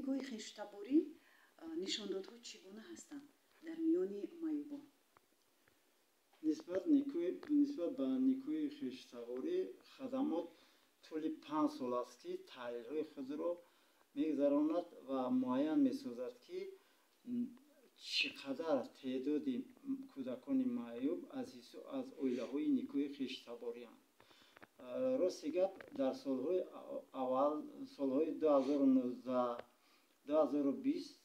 Никоҳи хештаборӣ нишондодҳо чӣ гуна ҳастанд дар миёни маъюбон? Нисбат ба никоҳи хештаборӣ хадамот тӯли 5 сол аст, ки таҳлилҳои худро мегузаронад ва муайян месозад, ки чӣ қадар теъдоди кӯдакони маъюб аз оилаҳои никоҳи хештаборианд. Рости гап, дар солҳои аввал, солҳои 2019, 2020,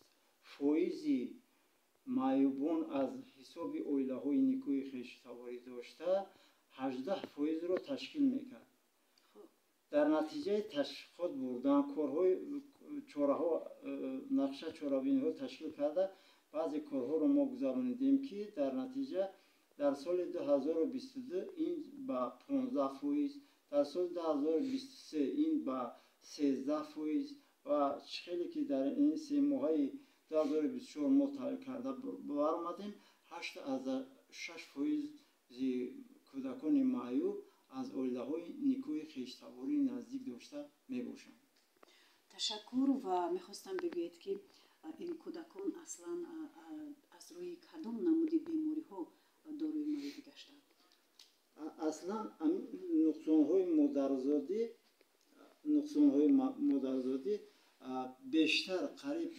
фоизи маъюбон аз ҳисоби оилаҳои никоҳи хештаборӣ дошта 18 фоизро ташкил мекард. Дар натиҷаи ташвиқот бурдан, корҳои чораҳо, нақша, чорабиниҳо ташкил карда, баъзе корҳоро мо гузаронидем, ки дар натиҷа дар соли 2022 ин ба 15%, дар соли 2023 ин ба 13% ва чӣ хеле ки дар ин 3 моҳаи 2024 мо таҳлил карда баромадем, 8,6 фоизи кӯдакони маъюб аз оилаҳои никоҳи хештаборӣ наздик дошта мебошанд. Ташаккур. Ва мехостам бигӯед, ки ин кӯдакон аслан аз рӯи кадом намуди бемориҳо дорои маъюбӣ гаштанд? Аслан нуқсонҳои модарзодӣ бештар, қариб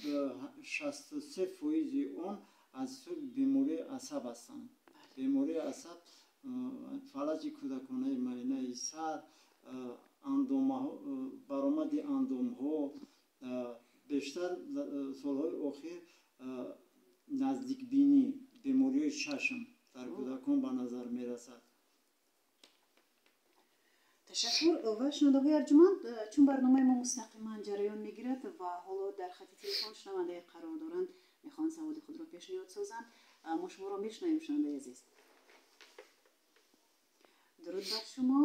63 фоизи он аз ҳисоби бемории асаб ҳастанд. Бемории асаб, фалаҷи кӯдаконаи майнаи сар, баромади андомҳо, бештар солҳои охир наздикбинӣ, бемориҳои чашм дар кӯдакон ба назар мерасад. Ташаккур. Ва шунавандаҳои арҷуманд, чун барномаи мо мустақиман ҷараён мегирад ва ҳоло дар хати телефон шунавандае қарор доранд, мехоҳанд саволи худро пешниҳод созанд. Мо шуморо мешунавем, шунавандаи азиз. Дуруд бар шумо.